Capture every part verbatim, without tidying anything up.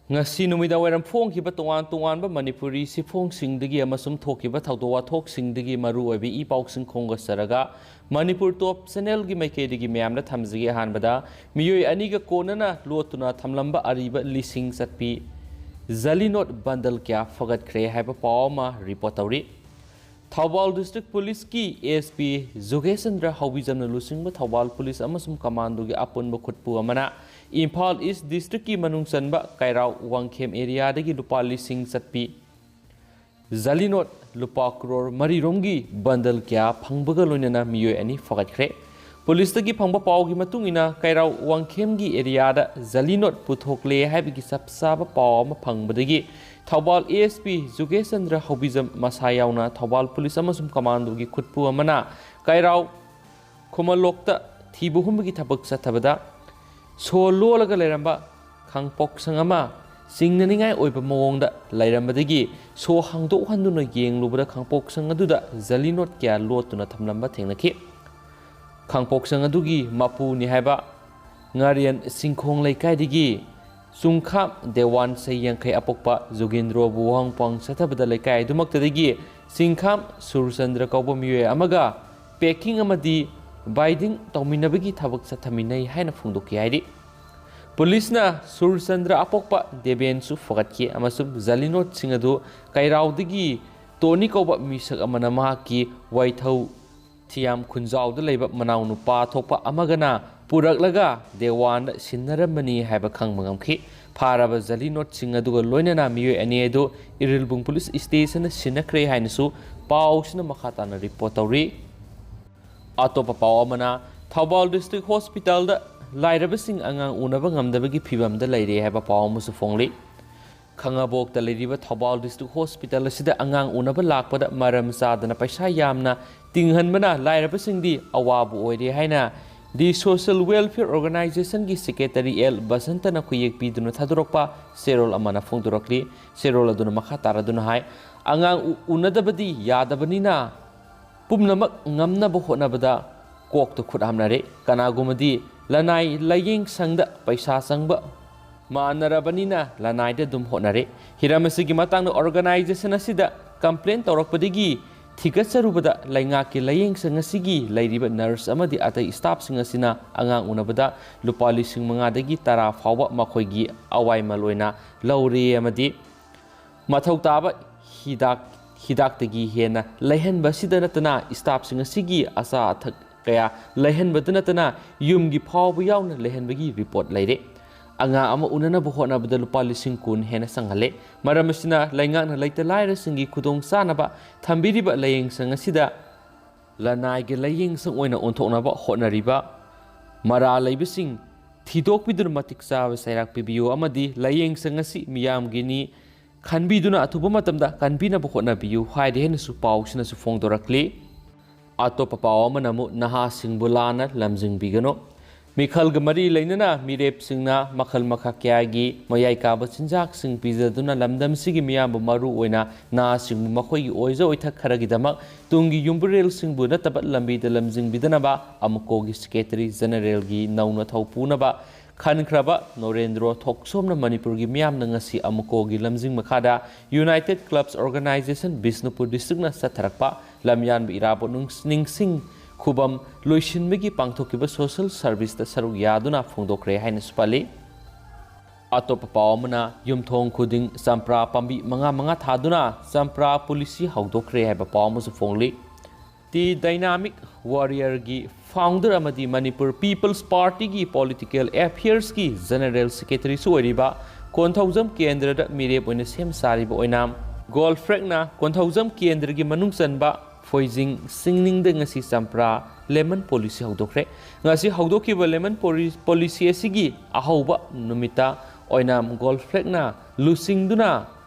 ꯉꯁꯤ ꯅꯨꯃꯤꯗꯥꯡ ꯋꯥꯏꯔꯝ ꯐꯣꯡꯈꯤꯕ ꯇꯣꯉꯥꯟ ꯇꯣꯉꯥꯟꯕ ꯃꯅꯤꯄꯨꯔꯤ ꯁꯤꯐꯣꯡꯁꯤꯡꯗꯒꯤ ꯑꯃꯁꯨꯡ ꯊꯣꯛꯈꯤꯕ ꯊꯧꯗꯣꯛ ꯋꯥꯊꯣꯛꯁꯤꯡꯗꯒꯤ ꯃꯔꯨꯑꯣꯏꯕ ꯏ ꯄꯥꯎꯁꯤꯡ ꯈꯣꯝꯒꯠꯆꯔꯒ ꯃꯅꯤꯄꯨꯔ ꯇꯣꯞ ꯆꯦꯅꯦꯜꯒꯤ ꯃꯥꯏꯀꯩꯗꯒꯤ ꯃꯌꯥꯝꯗ ꯊꯝꯖꯒꯦ꯫ ꯑꯍꯥꯟꯕꯗ, ꯃꯤꯑꯣꯏ ꯑꯅꯤꯒ ꯀꯣꯟꯅꯅ ꯂꯣꯠꯇꯨꯅ ꯊꯝꯂꯝꯕ ꯑꯔꯤꯕ ꯂꯤꯁꯤꯡ ꯆꯠꯄꯤ ꯖꯂꯤ ꯅꯣꯠ ꯕꯟꯗꯜ ꯀꯌꯥ ꯐꯒꯠꯈ꯭ꯔꯦ ꯍꯥꯏꯕ ꯄꯥꯎ ꯑꯃ ꯔꯤꯄꯣꯔꯠ ꯇꯧꯔꯤ꯫ ꯊꯧꯕꯥꯜ ꯗꯤꯁꯇ꯭ꯔꯤꯛ ꯄꯨꯂꯤꯁꯀꯤ ꯑꯦꯁ ꯄꯤ ꯖꯨꯒꯦꯁꯆꯟꯗ꯭ꯔ ꯍꯧꯕꯤꯖꯝꯅ ꯂꯨꯆꯤꯡꯕ ꯊꯧꯕꯥꯜ ꯄꯨꯂꯤꯁ ꯑꯃꯁꯨꯡ ꯀꯃꯥꯟꯗꯣꯒꯤ ꯑꯄꯨꯟꯕ ꯈꯨꯠꯄꯨ ꯑꯃꯅ ꯏꯝꯐꯥꯜ ꯏꯁ ꯗꯤꯁꯇ꯭ꯔꯤꯛꯀꯤ ꯃꯅꯨꯡ ꯆꯟꯕ ꯀꯩꯔꯥꯎ ꯋꯥꯡꯈꯦꯝ ꯑꯦꯔꯤꯌꯥꯗꯒꯤ ꯂꯨꯄꯥ ꯂꯤꯁꯤꯡ ꯆꯠꯄꯤ ꯖꯂꯤ ꯅꯣꯠ ꯂꯨꯄꯥ ꯀ꯭ꯔꯣꯔ ꯃꯔꯤꯔꯣꯝꯒꯤ ꯕꯟꯗꯜ ꯀꯌꯥ ꯐꯪꯕꯒ ꯂꯣꯏꯅꯅ ꯃꯤꯑꯣꯏ ꯑꯅꯤ ꯐꯒꯠꯈ꯭ꯔꯦ꯫ ꯄꯨꯂꯤꯁꯇꯒꯤ ꯐꯪꯕ ꯄꯥꯎꯒꯤ ꯃꯇꯨꯡ ꯏꯟꯅ, ꯀꯩꯔꯥꯎ ꯋꯥꯡꯈꯦꯝꯒꯤ ꯑꯦꯔꯤꯌꯥꯗ ꯖꯂꯤ ꯅꯣꯠ ꯄꯨꯊꯣꯛꯂꯦ ꯍꯥꯏꯕꯒꯤ ꯆꯞ ꯆꯥꯕ ꯄꯥꯎ ꯑꯃ ꯐꯪꯕꯗꯒꯤ ꯊꯧꯕꯥꯜ ꯑꯦ ꯑꯦꯁ ꯄꯤ ꯖꯨꯒꯦꯁꯆꯟꯗ꯭ꯔ ꯍꯧꯕꯤꯖꯝ ꯃꯁꯥ ꯌꯥꯎꯅ ꯊꯧꯕꯥꯜ ꯄꯨꯂꯤꯁ ꯑꯃꯁꯨꯡ ꯀꯃꯥꯟꯗꯣꯒꯤ ꯈꯨꯠꯄꯨ ꯑꯃꯅ ꯀꯩꯔꯥꯎ ꯈꯨꯃꯟꯂꯣꯛꯇ ꯊꯤꯕ ꯍꯨꯝꯕꯒꯤ ꯊꯕꯛ ꯆꯠꯊꯕꯗ ꯁꯣ ꯂꯣꯜꯂꯒ ꯂꯩꯔꯝꯕ ꯈꯥꯡꯄꯣꯛꯁꯪ ꯑꯃ ꯆꯤꯡꯅꯅꯤꯡꯉꯥꯏ ꯑꯣꯏꯕ ꯃꯑꯣꯡꯗ ꯂꯩꯔꯝꯕꯗꯒꯤ ꯁꯣ ꯍꯥꯡꯗꯣꯛꯍꯟꯗꯨꯅ ꯌꯦꯡꯂꯨꯕꯗ ꯈꯥꯡꯄꯣꯛꯁꯪ ꯑꯗꯨꯗ ꯖꯂꯤ ꯅꯣꯠ ꯀꯌꯥ ꯂꯣꯠꯇꯨꯅ ꯊꯝꯂꯝꯕ ꯊꯦꯡꯅꯈꯤ꯫ ꯈꯥꯡꯄꯣꯛꯁꯪ ꯑꯗꯨꯒꯤ ꯃꯄꯨꯅꯤ ꯍꯥꯏꯕ ꯉꯥꯔꯦꯟ ꯆꯤꯡꯈꯣꯡ ꯂꯩꯀꯥꯏꯗꯒꯤ ꯆꯨꯡꯈꯥꯝ ꯗꯦꯋꯥꯟ ꯆꯍꯤ ꯌꯥꯡꯈꯩ ꯑꯄꯣꯛꯄ ꯖꯨꯒꯦꯟꯗ꯭ꯔꯣꯕꯨ ꯋꯥꯍꯪ ꯄꯥꯎꯍꯪ ꯆꯠꯊꯕꯗ ꯂꯩꯀꯥꯏ ꯑꯗꯨꯃꯛꯇꯗꯒꯤ ꯆꯤꯡꯈꯥꯝ ꯁꯨꯔꯆꯟꯗ꯭ꯔ ꯀꯧꯕ ꯃꯤꯑꯣꯏ ꯑꯃꯒ ꯄꯦꯀꯤꯡ ꯑꯃꯗꯤ ꯕꯥꯏꯗꯤꯡ ꯇꯧꯃꯤꯟꯅꯕꯒꯤ ꯊꯕꯛ ꯆꯠꯊꯃꯤꯟꯅꯩ ꯍꯥꯏꯅ ꯐꯣꯡꯗꯣꯛꯈꯤ ꯍꯥꯏꯔꯤ꯫ ꯄꯨꯂꯤꯁꯅ ꯁꯨꯔꯆꯟꯗ꯭ꯔ ꯑꯄꯣꯛꯄ ꯗꯦꯕꯦꯟꯁꯨ ꯐꯒꯠꯈꯤ ꯑꯃꯁꯨꯡ ꯖꯂꯤ ꯅꯣꯠꯁꯤꯡ ꯑꯗꯨ ꯀꯩꯔꯥꯎꯗꯒꯤ ꯇꯣꯅꯤ ꯀꯧꯕ ꯃꯤꯁꯛ ꯑꯃꯅ ꯃꯍꯥꯛꯀꯤ ꯋꯥꯏꯊꯧ ꯊꯤꯌꯥꯝ ꯈꯨꯟꯖꯥꯎꯗ ꯂꯩꯕ ꯃꯅꯥꯎꯅꯨꯄꯥ ꯊꯣꯛꯄ ꯑꯃꯒꯅ ꯄꯨꯔꯛꯂꯒ ꯗꯦꯋꯥꯟꯗ ꯁꯤꯟꯅꯔꯝꯕꯅꯤ ꯍꯥꯏꯕ ꯈꯪꯕ ꯉꯝꯈꯤ꯫ ꯐꯥꯔꯕ ꯖꯂꯤ ꯅꯣꯠꯁꯤꯡ ꯑꯗꯨꯒ ꯂꯣꯏꯅꯅ ꯃꯤꯑꯣꯏ ꯑꯅꯤ ꯑꯗꯨ ꯏꯔꯤꯜꯕꯨꯡ ꯄꯨꯂꯤꯁ ꯁ꯭ꯇꯦꯁꯟꯗ ꯁꯤꯟꯅꯈ꯭ꯔꯦ ꯍꯥꯏꯅꯁꯨ ꯄꯥꯎꯁꯤꯅ ꯃꯈꯥ ꯇꯥꯅ ꯔꯤꯄꯣꯔꯠ ꯇꯧꯔꯤ꯫ ꯑꯇꯣꯞꯄ ꯄꯥꯎ ꯑꯃꯅ, ꯊꯧꯕꯥꯜ ꯗꯤꯁꯇ꯭ꯔꯤꯛ ꯍꯣꯁꯄꯤꯇꯥꯜꯗ ꯂꯥꯏꯔꯕꯁꯤꯡ ꯑꯉꯥꯡ ꯎꯅꯕ ꯉꯝꯗꯕꯒꯤ ꯐꯤꯕꯝꯗ ꯂꯩꯔꯦ ꯍꯥꯏꯕ ꯄꯥꯎ ꯑꯃꯁꯨ ꯐꯣꯡꯂꯤ꯫ ꯈꯥꯉꯕꯣꯛꯇ ꯂꯩꯔꯤꯕ ꯊꯧꯕꯥꯜ ꯗꯤꯁꯇ꯭ꯔꯤꯛ ꯍꯣꯁꯄꯤꯇꯥꯜ ꯑꯁꯤꯗ ꯑꯉꯥꯡ ꯎꯅꯕ ꯂꯥꯛꯄꯗ ꯃꯔꯝ ꯆꯥꯗꯅ ꯄꯩꯁꯥ ꯌꯥꯝꯅ ꯇꯤꯡꯍꯟꯕꯅ ꯂꯥꯏꯔꯕꯁꯤꯡꯗꯤ ꯑꯋꯥꯕ ꯑꯣꯏꯔꯦ ꯍꯥꯏꯅ ꯗꯤ ꯁꯣꯁꯤꯌꯦꯜ ꯋꯦꯜꯐꯤꯌꯔ ꯑꯣꯔꯒꯅꯥꯏꯖꯦꯁꯟꯒꯤ ꯁꯦꯀ꯭ꯔꯦꯇꯔꯤ ꯑꯦꯜ ꯕꯁꯟꯇꯅ ꯈꯨꯌꯦꯛ ꯄꯤꯗꯨꯅ ꯊꯥꯗꯣꯔꯛꯄ ꯆꯦꯔꯣꯜ ꯑꯃꯅ ꯐꯣꯡꯗꯣꯔꯛꯂꯤ꯫ ꯆꯦꯔꯣꯜ ꯑꯗꯨꯅ ꯃꯈꯥ ꯇꯥꯔꯗꯨꯅ ꯍꯥꯏ, ꯑꯉꯥꯡ ꯎ-, ꯎꯅꯗꯕꯗꯤ ꯌꯥꯗꯕꯅꯤꯅ ꯄꯨꯝꯅꯃꯛ ꯉꯝꯅꯕ ꯍꯣꯠꯅꯕꯗ ꯀꯣꯛꯇ ꯈꯨꯠ ꯍꯥꯝꯅꯔꯦ꯫ ꯀꯅꯥꯒꯨꯝꯕꯗꯤ ꯂꯅꯥꯏ ꯂꯥꯏꯌꯦꯡ ꯁꯪꯗ ꯄꯩꯁꯥ ꯆꯪꯕ ꯃꯥꯟꯅꯔꯕꯅꯤꯅ ꯂꯅꯥꯏꯗ ꯑꯗꯨꯝ ꯍꯣꯠꯅꯔꯦ꯫ ꯍꯤꯔꯝ ꯑꯁꯤꯒꯤ ꯃꯇꯥꯡꯗ organization ꯑꯁꯤꯗ complain ꯇꯧꯔꯛꯄꯗꯒꯤ ꯊꯤꯒꯠꯆꯔꯨꯕꯗ ꯂꯩꯉꯥꯛꯀꯤ ꯂꯥꯌꯦꯡꯁꯪ ꯑꯁꯤꯒꯤ ꯂꯩꯔꯤꯕ nurse ꯑꯃꯗꯤ ꯑꯇꯩ staffꯁꯤꯡ ꯑꯁꯤꯅ ꯑꯉꯥꯡ ꯎꯅꯕꯗ ꯂꯨꯄꯥ ꯂꯤꯁꯤꯡ ꯃꯉꯥꯗꯒꯤ ꯇꯔꯥ ꯐꯥꯎꯕ ꯃꯈꯣꯏꯒꯤ ꯑꯋꯥꯏꯃꯜ ꯑꯣꯏꯅ ꯂꯧꯔꯦ ꯑꯃꯗꯤ ꯃꯊꯧ ꯇꯥꯕ ꯍꯤꯗꯥꯛ, ꯍꯤꯗꯥꯛꯇꯒꯤ ꯍꯦꯟꯅ ꯂꯩꯍꯟꯕ ꯑꯁꯤꯗ ꯅꯠꯇꯅ staffꯁꯤꯡ ꯑꯁꯤꯒꯤ ꯑꯆꯥ ꯑꯊꯛ ꯀꯌꯥ ꯂꯩꯍꯟꯕꯗ ꯅꯠꯇꯅ ꯌꯨꯝꯒꯤ ꯐꯥꯎꯕ ꯌꯥꯎꯅ ꯂꯩꯍꯟꯕꯒꯤ report ꯂꯩꯔꯦ꯫ ꯑꯉꯥꯡ ꯑꯃ ꯎꯅꯅꯕ ꯍꯣꯠꯅꯕꯗ ꯂꯨꯄꯥ ꯂꯤꯁꯤꯡ ꯀꯨꯟ ꯍꯦꯟꯅ ꯆꯪꯍꯜꯂꯦ꯫ ꯃꯔꯝ ꯑꯁꯤꯅ ꯂꯩꯉꯥꯛꯅ ꯂꯩꯇ ꯂꯥꯏꯔꯁꯤꯡꯒꯤ ꯈꯨꯗꯣꯡ ꯆꯥꯅꯕ ꯊꯝꯕꯤꯔꯤꯕ ꯂꯥꯌꯦꯡꯁꯪ ꯑꯁꯤꯗ ꯂꯅꯥꯏꯒꯤ ꯂꯥꯌꯦꯡꯁꯪ ꯑꯣꯏꯅ ꯑꯣꯟꯊꯣꯛꯅꯕ ꯍꯣꯠꯅꯔꯤꯕ ꯃꯔꯥꯜ ꯂꯩꯕꯁꯤꯡ ꯊꯤꯗꯣꯛꯄꯤꯗꯨꯅ ꯃꯇꯤꯛ ꯆꯥꯕ ꯆꯩꯔꯥꯛ ꯄꯤꯕꯤꯌꯨ ꯑꯃꯗꯤ ꯂꯥꯌꯦꯡꯁꯪ ꯑꯁꯤ ꯃꯤꯌꯥꯝꯒꯤꯅꯤ ꯈꯟꯕꯤꯗꯨꯅ ꯑꯊꯨꯕ ꯃꯇꯝꯗ ꯀꯟꯕꯤꯅꯕ ꯍꯣꯠꯅꯕꯤꯌꯨ ꯍꯥꯏꯔꯤ ꯍꯥꯏꯅꯁꯨ ꯄꯥꯎꯁꯤꯅꯁꯨ ꯐꯣꯡꯗꯣꯔꯛꯂꯤ꯫ ꯑꯇꯣꯞꯄ ꯄꯥꯎ ꯑꯃꯅ ꯑꯃꯨꯛ ꯅꯍꯥꯁꯤꯡꯕꯨ ꯂꯥꯟꯅ ꯂꯝꯖꯤꯡꯕꯤꯒꯅꯨ꯫ ꯃꯤꯈꯜꯒ ꯃꯔꯤ ꯂꯩꯅꯅ ꯃꯤꯔꯦꯞꯁꯤꯡꯅ ꯃꯈꯜ ꯃꯈꯥ ꯀꯌꯥꯒꯤ ꯃꯌꯥꯏ ꯀꯥꯕ ꯆꯤꯟꯖꯥꯛꯁꯤꯡ ꯄꯤꯖꯗꯨꯅ ꯂꯝꯗꯝꯁꯤꯒꯤ ꯃꯤꯌꯥꯝꯕꯨ ꯃꯔꯨ ꯑꯣꯏꯅ ꯅꯍꯥꯁꯤꯡꯕꯨ ꯃꯈꯣꯏꯒꯤ ꯑꯣꯏꯖ ꯑꯣꯏꯊꯛ ꯈꯔꯒꯤꯗꯃꯛ ꯇꯨꯡꯒꯤ ꯌꯨꯝꯕꯨꯔꯦꯜꯁꯤꯡꯕꯨ ꯅꯠꯇꯕ ꯂꯝꯕꯤꯗ ꯂꯝꯖꯤꯡꯕꯤꯗꯅꯕ ꯑꯃꯨꯀꯣꯒꯤ Secretary Generalꯒꯤ ꯅꯧꯅ ꯊꯧꯄꯨꯅꯕ ꯈꯟꯈ꯭ꯔꯕ ꯅꯣꯔꯦꯟꯗ꯭ꯔꯣ ꯊꯣꯛꯆꯣꯝꯅ ꯃꯅꯤꯄꯨꯔꯒꯤ ꯃꯤꯌꯥꯝꯅ ꯉꯁꯤ ꯑꯃꯨꯀꯣꯒꯤ ꯂꯝꯖꯤꯡ ꯃꯈꯥꯗ United Clubs Organization ꯕꯤꯁꯅꯨꯄꯨꯔ districtꯅ ꯆꯠꯊꯔꯛꯄ ꯂꯝꯌꯥꯟꯕ ꯏꯔꯥꯕꯣꯠ ꯅꯨꯡ-, ꯅꯤꯡꯁꯤꯡ ꯈꯨꯕꯝ ꯂꯣꯏꯁꯤꯟꯕꯒꯤ ꯄꯥꯡꯊꯣꯛꯈꯤꯕ social serviceꯇ ꯁꯔꯨꯛ ꯌꯥꯗꯨꯅ ꯐꯣꯡꯗꯣꯛꯈ꯭ꯔꯦ ꯍꯥꯏꯅꯁꯨ ꯄꯜꯂꯤ꯫ ꯑꯇꯣꯞꯄ ꯄꯥꯎ ꯑꯃꯅ ꯌꯨꯝꯊꯣꯡ ꯈꯨꯗꯤꯡ ꯆꯝꯄ꯭ꯔꯥ ꯄꯥꯝꯕꯤ ꯃꯉꯥ ꯃꯉꯥ ꯊꯥꯗꯨꯅ ꯆꯝꯄ꯭ꯔꯥ policy ꯍꯧꯗꯣꯛꯈ꯭ꯔꯦ ꯍꯥꯏꯕ ꯄꯥꯎ ꯑꯃꯁꯨ ꯐꯣꯡꯂꯤ꯫ The Dynamic Warriorꯒꯤ founder ꯑꯃꯗꯤ ꯃꯅꯤꯄꯨꯔ People's Partyꯒꯤ Political Affairsꯀꯤ General Secretaryꯁꯨ ꯑꯣꯏꯔꯤꯕ ꯀꯣꯟꯊꯧꯖꯝ ꯀꯦꯟꯗ꯭ꯔꯗ ꯃꯤꯔꯦꯞ ꯑꯣꯏꯅ ꯁꯦꯝ ꯁꯥꯔꯤꯕ ꯑꯣꯏꯅꯥꯝ ꯒꯣꯜꯐ꯭ꯔꯦꯛꯅ ꯀꯣꯟꯊꯧꯖꯝ ꯀꯦꯟꯗ꯭ꯔꯒꯤ ꯃꯅꯨꯡ ꯆꯟꯕ ꯐꯣꯏꯖꯤꯡ ꯁꯤꯡꯅꯤꯡꯗ ꯉꯁꯤ ꯆꯝꯄ꯭ꯔꯥ lemon policy ꯍꯧꯗꯣꯛꯈ꯭ꯔꯦ꯫ ꯉꯁꯤ ꯍꯧꯗꯣꯛꯈꯤꯕ lemon ꯄꯣꯂꯤ-, policy ꯑꯁꯤꯒꯤ ꯑꯍꯧꯕ ꯅꯨꯃꯤꯠꯇ ꯑꯣꯏꯅꯥꯝ ꯒꯣꯜꯐ꯭ꯔꯦꯛꯅ ꯂꯨꯆꯤꯡꯗꯨꯅ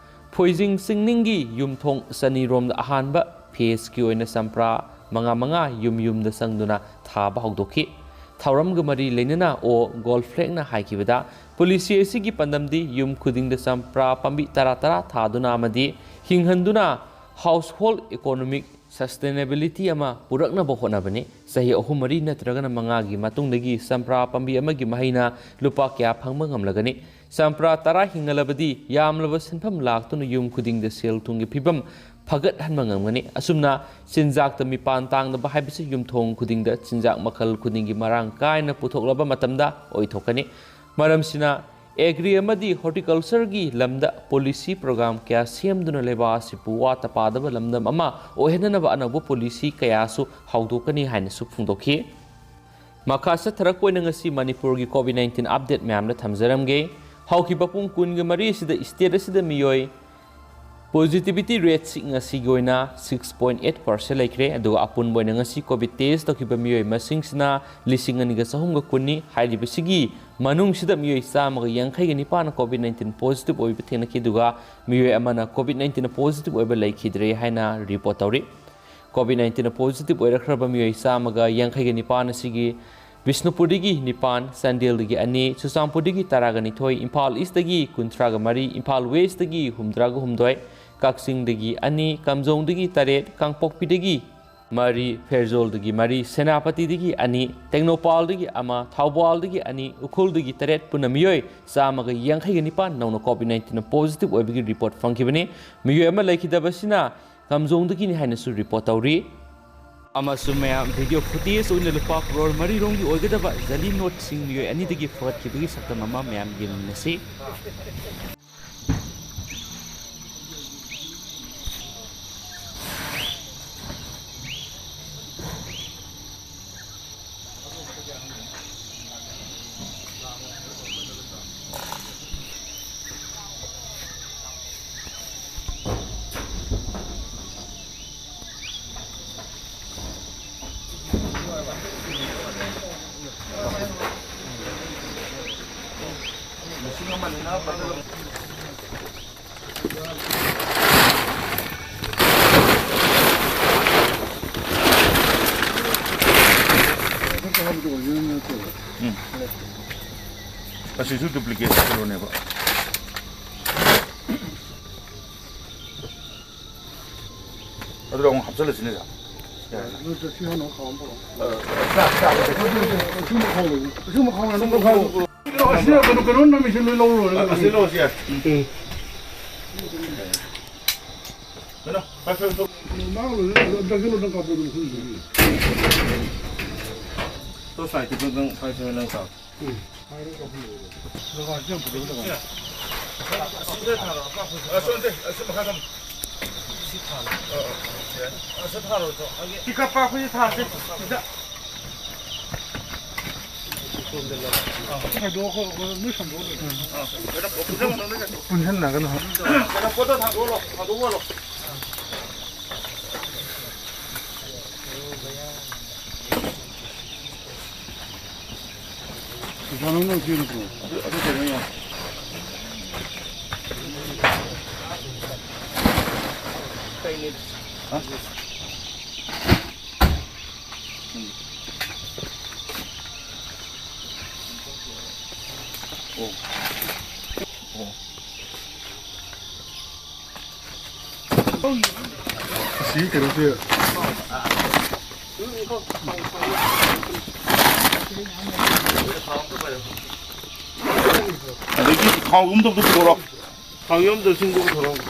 ꯐꯣꯏꯖꯤꯡ ꯆꯤꯡꯅꯤꯡꯒꯤ ꯌꯨꯝꯊꯣꯡ ꯆꯅꯤꯔꯣꯝꯗ ꯑꯍꯥꯟꯕ phaseꯀꯤ ꯑꯣꯏꯅ ꯆꯝꯄ꯭ꯔꯥ ꯃꯉꯥ ꯃꯉꯥ ꯌꯨꯝ ꯌꯨꯝꯗ ꯆꯪꯗꯨꯅ ꯊꯥꯕ ꯍꯧꯗꯣꯛꯈꯤ꯫ ꯊꯧꯔꯝꯒ ꯃꯔꯤ ꯂꯩꯅꯅ ꯑꯣ ꯒꯣꯜꯐ꯭ꯔꯦꯛꯅ ꯍꯥꯏꯈꯤꯕꯗ, policy ꯑꯁꯤꯒꯤ ꯄꯥꯟꯗꯝꯗꯤ ꯌꯨꯝ ꯈꯨꯗꯤꯡꯗ ꯆꯝꯄ꯭ꯔꯥ ꯄꯥꯝꯕꯤ ꯇꯔꯥ ꯇꯔꯥ ꯊꯥꯗꯨꯅ ꯑꯃꯗꯤ ꯍꯤꯡꯍꯟꯗꯨꯅ household economic sustainability ꯑꯃ ꯄꯨꯔꯛꯅꯕ ꯍꯣꯠꯅꯕꯅꯤ꯫ ꯆꯍꯤ ꯑꯍꯨꯝ, ꯃꯔꯤ ꯅꯠꯇ꯭ꯔꯒꯅ ꯃꯉꯥꯒꯤ ꯃꯇꯨꯡꯗꯒꯤ ꯆꯝꯄ꯭ꯔꯥ ꯄꯥꯝꯕꯤ ꯑꯃꯒꯤ ꯃꯍꯩꯅ ꯂꯨꯄꯥ ꯀꯌꯥ ꯐꯪꯕ ꯉꯝꯂꯒꯅꯤ? ꯆꯝꯄ꯭ꯔꯥ ꯇꯔꯥ ꯍꯤꯡꯍꯜꯂꯕꯗꯤ ꯌꯥꯝꯂꯕ ꯁꯦꯟꯐꯝ ꯂꯥꯛꯇꯨꯅ ꯌꯨꯝ ꯈꯨꯗꯤꯡꯗ ꯁꯦꯜ ꯊꯨꯝꯒꯤ ꯐꯤꯕꯝ ꯐꯒꯠꯍꯟꯕ ꯉꯝꯒꯅꯤ꯫ ꯑꯁꯨꯝꯅ ꯆꯤꯟꯖꯥꯛꯇ ꯃꯤꯄꯥꯟ ꯇꯥꯡꯗꯕ ꯍꯥꯏꯕꯁꯤ ꯌꯨꯝꯊꯣꯡ ꯈꯨꯗꯤꯡꯗ ꯆꯤꯟꯖꯥꯛ ꯃꯈꯜ ꯈꯨꯗꯤꯡꯒꯤ ꯃꯔꯥꯡ ꯀꯥꯏꯅ ꯄꯨꯊꯣꯛꯂꯕ ꯃꯇꯝꯗ ꯑꯣꯏꯊꯣꯛꯀꯅꯤ꯫ ꯃꯔꯝꯁꯤꯅ ꯑꯦꯒ꯭ꯔꯤ ꯑꯃꯗꯤ ꯍꯣꯔꯇꯤꯀꯜꯆꯔꯒꯤ ꯂꯝꯗ ꯄꯣꯂꯤꯁꯤ ꯄ꯭ꯔꯣꯒ꯭ꯔꯥꯝ ꯀꯌꯥ ꯁꯦꯝꯗꯨꯅ ꯂꯩꯕꯥꯛ ꯑꯁꯤꯕꯨ ꯋꯥꯠꯇ ꯄꯥꯗꯕ ꯂꯝꯗꯝ ꯑꯃ ꯑꯣꯏꯍꯟꯅꯅꯕ ꯑꯅꯧꯕ ꯄꯣꯂꯤꯁꯤ ꯀꯌꯥꯁꯨ ꯍꯧꯗꯣꯛꯀꯅꯤ ꯍꯥꯏꯅꯁꯨ ꯐꯣꯡꯗꯣꯛꯈꯤ꯫ ꯃꯈꯥ ꯆꯠꯊꯔꯛꯄ ꯑꯣꯏꯅ ꯉꯁꯤ ꯃꯅꯤꯄꯨꯔꯒꯤ ꯀꯣꯚꯤꯗ ꯅꯥꯏꯟꯇꯤꯟ ꯑꯞꯗꯦꯠ ꯃꯌꯥꯝꯗ ꯊꯝꯖꯔꯝꯒꯦ꯫ ꯍꯧꯈꯤꯕ ꯄꯨꯡ ꯀꯨꯟꯒ ꯃꯔꯤ ꯑꯁꯤꯗ ꯁ꯭ꯇꯦꯠ ꯑꯁꯤꯗ ꯃꯤꯑꯣꯏ ꯄꯣꯖꯤꯇꯤꯚꯤꯇꯤ ꯔꯦꯠꯁꯤ ꯉꯁꯤꯒꯤ ꯑꯣꯏꯅ ꯁꯤꯛꯁ ꯄꯣꯏꯟ ꯑꯩꯠ ꯄꯥꯔꯁꯦꯟ ꯂꯩꯈ꯭ꯔꯦ꯫ ꯑꯗꯨꯒ ꯑꯄꯨꯟꯕ ꯑꯣꯏꯅ ꯉꯁꯤ ꯀꯣꯚꯤꯗ ꯇꯦꯁ ꯇꯧꯈꯤꯕ ꯃꯤꯑꯣꯏ ꯃꯁꯤꯡꯁꯤꯅ ꯂꯤꯁꯤꯡ ꯑꯅꯤꯒ ꯆꯍꯨꯝꯒ ꯀꯨꯟꯅꯤ꯫ ꯍꯥꯏꯔꯤꯕꯁꯤꯒꯤ ꯃꯅꯨꯡꯁꯤꯗ ꯃꯤꯑꯣꯏ ꯆꯥꯝꯃꯒ ꯌꯥꯡꯈꯩꯒ ꯅꯤꯄꯥꯟꯅ ꯀꯣꯚꯤꯗ ꯅꯥꯏꯟꯇꯤꯟ ꯄꯣꯖꯤꯇꯤꯚ ꯑꯣꯏꯕ ꯊꯦꯡꯅꯈꯤ, ꯑꯗꯨꯒ ꯃꯤꯑꯣꯏ ꯑꯃꯅ ꯀꯣꯚꯤꯗ ꯅꯥꯏꯟꯇꯤꯟ ꯄꯣꯖꯤꯇꯤꯚ ꯑꯣꯏꯕ ꯂꯩꯈꯤꯗ꯭ꯔꯦ ꯍꯥꯏꯅ ꯔꯤꯄꯣꯔꯠ ꯇꯧꯔꯤ꯫ ꯀꯣꯚꯤꯗ ꯅꯥꯏꯟꯇꯤꯟ ꯄꯣꯖꯤꯇꯤꯚ ꯑꯣꯏꯔꯛꯈ꯭ꯔꯕ ꯃꯤꯑꯣꯏ ꯆꯥꯝꯃꯒ ꯌꯥꯡꯈꯩꯒ ꯅꯤꯄꯥꯟ ꯑꯁꯤꯒꯤ ꯕꯤꯁꯅꯨꯄꯨꯔꯗꯒꯤ ꯅꯤꯄꯥꯟ, ꯆꯥꯟꯗꯦꯜꯗꯒꯤ ꯑꯅꯤ, ꯆꯨꯔꯆꯥꯟꯄꯨꯔꯗꯒꯤ ꯇꯔꯥꯒ ꯅꯤꯊꯣꯏ, ꯏꯝꯐꯥꯜ ꯏꯁꯇꯒꯤ ꯀꯨꯟꯊ꯭ꯔꯥꯒ ꯃꯔꯤ, ꯏꯝꯐꯥꯜ ꯋꯦꯁꯇꯒꯤ ꯍꯨꯝꯗ꯭ꯔꯥꯒ ꯍꯨꯝꯗꯣꯏ, ꯀꯛꯆꯤꯡꯗꯒꯤ ꯑꯅꯤ, ꯀꯥꯝꯖꯣꯡꯗꯒꯤ ꯇꯔꯦꯠ, ꯀꯥꯡꯄꯣꯛꯄꯤꯗꯒꯤ ꯃꯔꯤ, ꯐꯦꯔꯖꯣꯜꯗꯒꯤ ꯃꯔꯤ, ꯁꯦꯅꯥꯄꯇꯤꯗꯒꯤ ꯑꯅꯤ, ꯇꯦꯡꯅꯧꯄꯥꯜꯗꯒꯤ ꯑꯃ, ꯊꯧꯕꯥꯜꯗꯒꯤ ꯑꯅꯤ, ꯎꯈ꯭ꯔꯨꯜꯗꯒꯤ ꯇꯔꯦꯠ, ꯄꯨꯟꯅ ꯃꯤꯑꯣꯏ ꯆꯥꯝꯃꯒ ꯌꯥꯡꯈꯩꯒ ꯅꯤꯄꯥꯟ ꯅꯧꯅ ꯀꯣꯚꯤꯗ ꯅꯥꯏꯟꯇꯤꯟ ꯄꯣꯖꯤꯇꯤꯚ ꯑꯣꯏꯕꯒꯤ ꯔꯤꯄꯣꯔꯠ ꯐꯪꯈꯤꯕꯅꯤ꯫ ꯃꯤꯑꯣꯏ ꯑꯃ ꯂꯩꯈꯤꯗꯕꯁꯤꯅ ꯀꯥꯝꯖꯣꯡꯗꯒꯤꯅꯤ ꯍꯥꯏꯅꯁꯨ ꯔꯤꯄꯣꯔꯠ ꯇꯧꯔꯤ꯫ ꯑꯃꯁꯨꯡ ꯃꯌꯥꯝ, ꯚꯤꯗꯤꯑꯣ ꯐꯨꯇꯦꯖ ꯑꯣꯏꯅ ꯂꯨꯄꯥ ꯀ꯭ꯔꯣꯔ ꯃꯔꯤ ꯔꯣꯝꯒꯤ ꯑꯣꯏꯒꯗꯕ ꯖꯂꯤ ꯅꯣꯠꯁꯤꯡ ꯃꯤꯑꯣꯏ ꯑꯅꯤꯗꯒꯤ ꯐꯒꯠꯈꯤꯕꯒꯤ ꯁꯛꯇꯝ ꯑꯃ ꯃꯌꯥꯝ ꯌꯦꯡꯃꯤꯟꯅꯁꯤ꯫ ꯎꯝ꯫ ꯑꯁꯤꯁꯨ ꯗꯨꯄ꯭ꯂꯤꯀꯦꯠ ꯀꯩꯅꯣꯅꯦꯕ꯫ ꯑꯗꯨꯗ ꯑꯃꯨꯛ ꯍꯥꯞꯆꯜꯂꯁꯤꯅꯦ, ꯁꯥꯔ꯫ ꯌꯥꯔꯦ, ꯁꯥꯔ꯫ ꯁꯤ ꯍꯥꯟꯅ ꯈꯥꯝꯃꯣ꯫ ꯑ, ꯆꯥꯛ ꯆꯥꯕꯗ꯫ ꯁꯤ ꯃꯈꯥ ꯂꯩ꯫ ꯁꯤ ꯃꯈꯥ ꯂꯩ꯫ ꯑꯁꯤꯗ ꯀꯩꯅꯣ, ꯀꯩꯅꯣ ꯅꯝꯃꯤꯁꯤ ꯂꯣꯏ ꯂꯧꯔꯨꯔꯣ꯫ ꯑꯁꯤ ꯂꯧꯔꯁꯤ ꯌꯥꯏ꯫ ꯎꯝ꯫ ꯀꯩꯅꯣ, ꯐꯥꯏꯚ ꯐꯥꯏꯚ ꯇꯧ꯫ ꯃꯥꯡꯂꯣꯏꯗ, ꯗꯛꯁꯤꯜꯂꯣ, ꯅꯪ ꯀꯥꯞꯄꯗꯣ ꯃꯈꯨꯟꯗꯨꯗꯤ꯫ ꯇꯣꯁ ꯂꯥꯏꯠꯇꯨ ꯅꯪ ꯐꯥꯏꯚ ꯐꯥꯏꯚ ꯅꯪ ꯀꯥꯞꯄꯣ꯫ ꯎꯝ꯫ ꯑꯁꯣꯝꯗ, ꯑꯁꯤ ꯃꯈꯥ ꯊꯝꯃꯨ꯫ ꯁꯤ ꯊꯥꯜꯂꯣ꯫ ꯑ, ꯑ, ꯌꯥꯏ꯫ ꯑꯁꯤ ꯊꯥꯜꯂꯣ, ꯆꯣ꯫ ꯁꯤ ꯀꯞꯄ ꯑꯩꯈꯣꯏꯁꯦ ꯊꯥꯁꯦ꯫ ꯁꯤꯗ꯫ ꯄꯨꯟꯁꯤꯟꯅꯒꯅꯨ꯫ ꯀꯩꯅꯣ, ꯄꯣꯠꯇꯣ ꯊꯥꯡꯗꯣꯛꯍꯜꯂꯣ, ꯊꯥꯡꯗꯣꯛꯍꯜꯂꯣ꯫ ꯁꯤ ꯀꯩꯅꯣꯁꯦ꯫ ꯑꯗꯒꯤ ꯊꯥꯎ ꯌꯨꯝꯗ ꯑꯝꯇ ꯄꯨꯊꯣꯔꯛꯑꯣ꯫ ꯊꯥꯎ ꯌꯨꯝꯗ ꯁꯤꯡꯗꯨ ꯄꯨꯊꯣꯔꯛꯑꯣ꯫